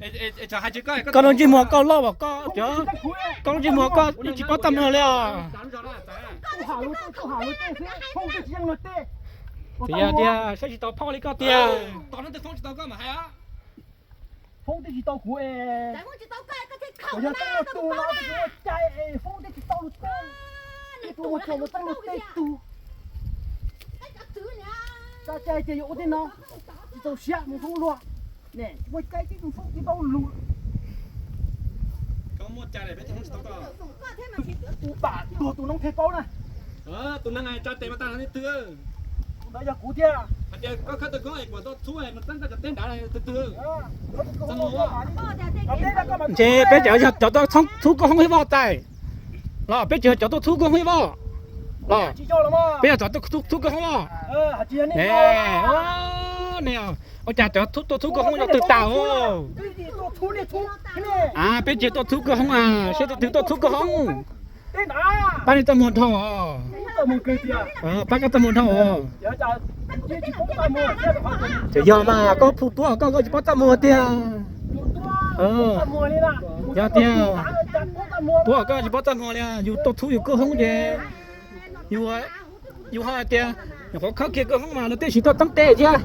Koj lub ntsej muag koj loj as koj, koj lub ntsej muag koj yeej tsis paub txaj muag li os. Tiag tiag, saib tsis tau Phauj li koj tiag. Foob twb tsis tau kuv es, yog tau tus no kuv ua cai es Foob twb tsis tau lus teb, tus ua tsaug mus txeeb luag tej tug. Tsa cai ces yuav ua tej no, tsis txaus siab mus Foob luag, ne tsis muaj cai ces mus Foob tsis tau lus. Tus pam tuag tus noob thiaj paub na. Tus neeg tsa tes mas tag nej twg. Tus ntawd yog kuv thiab. Hais tias koj khawb tau koob es kuv tau txhub mus txeeb koj cov teb nrad twg twg. Ntshe peb cov yog cov tau txhub koj hoob thiab Voj Tais. Los peb tsis yog cov tuaj txhub koj hoob ib Voj. Los peb yog cov tuaj txhub koj hoob Voj. Ne, ua cas cov tuaj txhub koj hoob yog twg tas os? A, peb tsis tuaj txhub koj hoob a, saib twg twg tuaj txhub koj hoob. Pab nej txaj muag dhau os. Pab koj txaj muag dhau os. Ces yog mas koj phu tuab koj, koj tsis paub txaj muag tiag. Yog tiag, tuab koj tsis paub txaj muag li, yus tuaj txhub yus koj hoob ces yus, yus ho hais tias nyuam qhuav khawb kiag koj hoob mas nws tib si tuaj txeeb tes thiab.